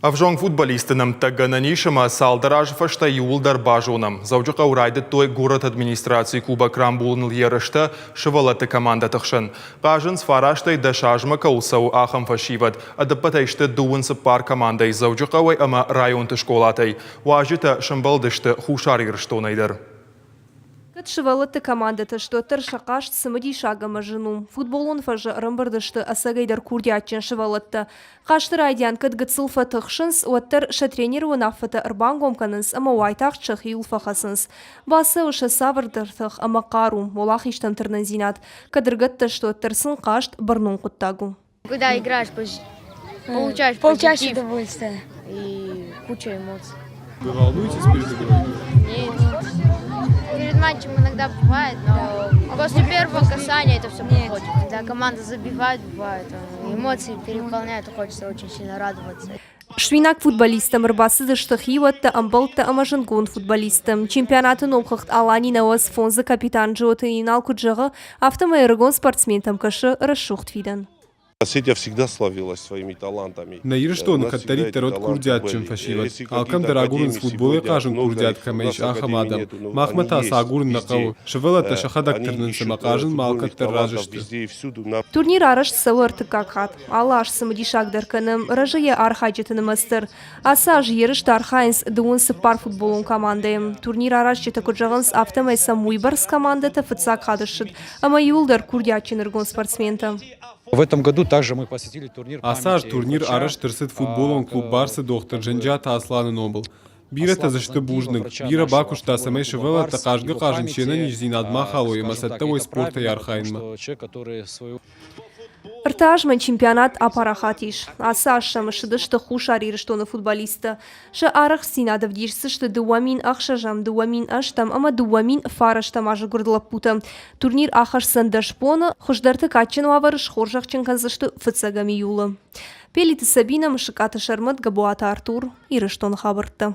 Ӕвзонг футболистты нӕмттӕ гӕнӕн ис ӕмӕ цалдӕр азы фӕстӕ иууылдӕр базонӕм. Дзӕуджыхъӕуы райдыдтой горӕты администрацийы кубок рамбулыныл ерыстӕ сывӕллӕтты командӕты хсӕн. Хъазынц фарастӕй дӕс азмӕ кӕуыл цӕуы, ахӕм фӕсивӕд. Ӕдӕппӕтӕй сты дыууын цыппар командӕйы Дзӕуджыхъӕуӕй ӕмӕ районты скъолатӕй. Уазджытӕ сӕмбӕлдысты Хуссар Ирыстонӕй дӕр. Кӕд сывӕллӕтты командӕтӕ сты, уӕддӕр сӕ хъазт цымыдисаг ӕмӕ зын у. Футболон фӕзы ӕрӕмбырд сты ӕцӕгӕйдӕр курдиатджын сывӕллӕттӕ. Хъазты райдиан кӕд гыццыл фӕтыхсынц, уӕддӕр сӕ тренеры уынаффӕтӕ ӕрбангом кӕнынц ӕмӕ уайтагъд сӕхиуыл фӕхӕцынц. Бацӕуы сӕ цавӕрдӕр тых ӕмӕ хъару, уӕлахизтӕм тырнындзинад. Кӕд ӕрыгӕттӕ сты, уӕддӕр сын хъазт бӕрнон хъуыддаг у. Когда играешь, получаешь Получаешь позитив удовольствие. и куча эмоций. Вы волнуетесь перед игрой? Нет. Перед матчем иногда бывает, но после первого касания это все проходит. Когда команда забивает, бывает, эмоции переполняют, и хочется очень сильно радоваться. Суинаг футболисттӕм ӕрбацыдысты хиуӕттӕ, ӕмбӕлттӕ ӕмӕ зындгонд футболисттӕ. Чемпионаты номхыгъд Алани 95-ы капитан Джиоты Инал куыд зӕгъы, афтӕмӕй ӕрыгон спортсментӕм кӕсы рӕсугъд фидӕн. Осетия всегда славилась своими талантами. Нӕ Ирыстоны кӕддӕриддӕр уыд курдиатджын фӕсивӕд. Алкӕм дӕр агурынц футболӕй хъазын курдиат кӕмӕ ис, ахӕм адӕм. Махмӕ та сӕ агурын нӕ хъӕуы. Сывӕллӕттӕ сӕхӕдӕг тырнынц ӕмӕ хъазынмӕ алкӕддӕр разы сты. Турнир арӕзт цӕуы ӕртыккаг хатт. Алы аз цымыдисагдӕр кӕны, рӕзы йӕ архайджыты нымӕц дӕр. Ацы аз ерысты архайынц дыууын цыппар футболон командӕйы. Турнир аразджытӕ куыд зӕгъынц, афтӕмӕй сӕм уыйбӕрц командӕтӕ фыццаг хатт ссыд ӕмӕ иуылдӕр курдиатджын ӕрыгон спортсментӕ. В этом году также мы посетили турнир Ацы аз турнир арӕзт ӕрцыд футболон клуб Барсы дохтыр Зӕнджиаты Асланы номыл. Бирӕтӕ дзы сты бузныг, бирӕ бакуыста, цӕмӕй сывӕллӕттӕ хъазгӕ-хъазын се нӕниздзинад ма халой ӕмӕ цӕттӕ уой спортӕй архайынмӕ. Ӕртӕ азмӕ чемпионат апарахат ис. Ацы аз сӕм ссыдысты Хуссар Ирыстоны футболисттӕ. Сӕ арӕхстдзинад ӕвдисдзысты 2006-ӕм, 2008-ӕм ӕмӕ 2009 азы гуырд лӕппутӕ. Турнир ахӕсдзӕн дӕс боны, хуыздӕрты кадджын уавӕры схорзӕхджын кӕндзысты фыццӕгӕм июлы. Пелиты Сабинӕ, Мысыкаты Сӕрмӕт, Габуаты Артур, Ирыстоны хабӕрттӕ.